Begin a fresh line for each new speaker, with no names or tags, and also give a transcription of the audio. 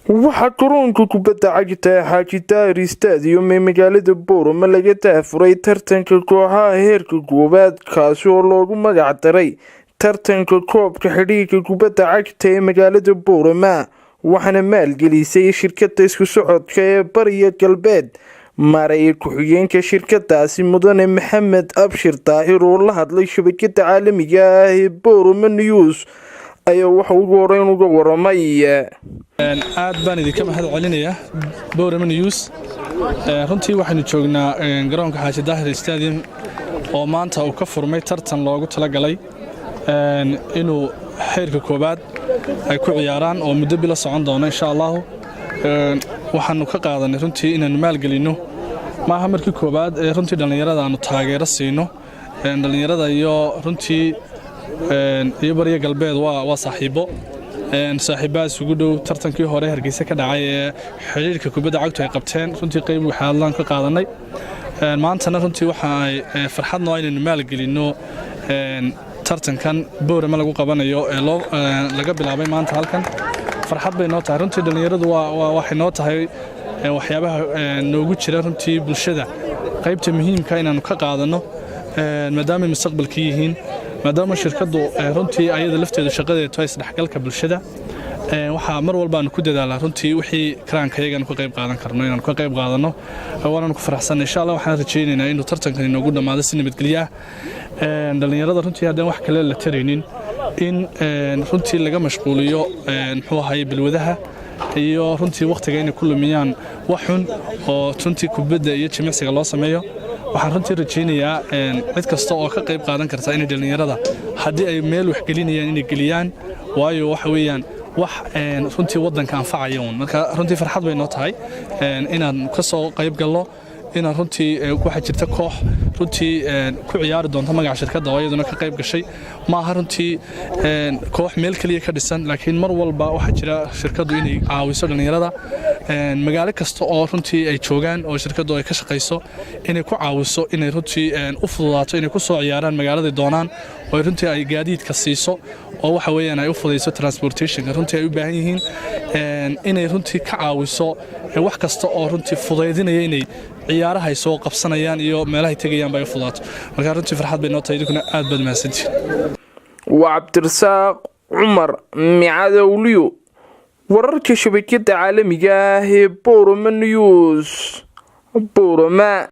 Waxaa garoonka kubadda cagta ee Xaaji Daahir Stadium ee magaalada Boorama laga daahfuray tartanka kooxaha heerka koowaad, kaasi oo loogu magac daray tartanka koobka xidhiidhka kubadda cagta ee magaalada Boorama, waxaana maalgelisay shirkadda isku socodka ee Bariya Galbeed. Maaraya ku-xigeenka shirkadaasi, Mudane Maxamed Abshir Daahir, oo la hadlay shabakada caalamiga ah ee Boorama News, ayaa waxa ugu horeyn uga waramay.
Aad baan idinka mahad celinayaa, Boorama News. Runtii waxaynu joognaa garoonka Xaaji Daahir Stadium oo maanta uu ka furmay tartan loogu talagalay inuu xeerka koowaad ay ku ciyaaraan oo muddo bilo socon doono, insha Allahu. Waxaanu ka qaadanay runtii inaannu maalgelinno. Maaha markii koowaad ee runtii dhallinyarada aanu taageero siino. Dhallinyarada iyo runtii iyo Barya Galbeed waa saaxiibo, saaxiibbaa isugu dhow. Tartankii hore Hargeysa ka dhacay ee xidhiirka kubadda cagtu ay qabteen, runtii qayb waxaadlaan ka qaadanay. Maantana runtii waxa ay farxad noo inaynu maalgelinno tartankan Boorama lagu qabanayo ee loo laga bilaabay maanta halkan. Farxad bay noo tahay runtii. Dhallinyaradu waxay noo tahay waxyaabaha noogu jira runtii bulshada qaybta muhiimka inaannu ka qaadanno, maadaamay mustaqbalka yihiin, maadaama shirkaddu runtii ayada lafteedu shaqadeedu tahay isdhexgalka bulshada. Waxaa mar walba aanu ku dadaalaa runtii wixii karaankayaga aanu ka qayb qaadan karno inaanu ka qayb qaadanno, waanaanu ku faraxsanay. Insha Allah, waxaan rajaynaynaa inuu tartankan inoogu dhammaado si nabadgelyo ah. Dhallinyarada runtii haddaan wax kale la taraynin, in runtii laga mashquuliyo, muxuu ahaye, balwadaha iyo runtii wakhtiga inay ku lumiyaan wax xun, oo runtii kubadda iyo jimicsiga loo sameeyo. Waxaan runtii rajaynayaa cid kasta oo ka qayb qaadan karta inay dhallinyarada, haddii ay meel wax gelinayaan, inay geliyaan, waayo waxa weeyaan wax runtii waddanka anfacaya uun. Marka runtii farxad bay noo tahay inaan ka soo qayb galno, inaan runtii waxaa jirta koox runtii ku ciyaari doonta magaca shirkadda oo iyaduna ka qayb gashay. Maaha runtii koox meel keliya ka dhisan, laakiin mar walba waxaa jira shirkaddu inay caawiso dhallinyarada magaalo kasta oo runtii ay joogaan oo shirkaddu ay ka shaqayso, inay ku caawiso, inay runtii u fududaato inay ku soo ciyaaraan magaaladay doonaan, oo runtii ay gaadiidka siiso, oo waxa weeyaan ay u fudayso transportationka runtii ay u baahan yihiin, inay runtii ka caawiso wax kasta oo runtii fudaydinaya inay ciyaaraha ay soo qabsanayaan iyo meelahay tegayaan ba ay u fudaato. Marka runtii farxad bay noo tahay. Idinkuna aad baad mahadsantihin.
Waa Cabdirasaaq Cumar Micadowliyo, wararka shabakada caalamiga ah ee Boorama News, Boorama.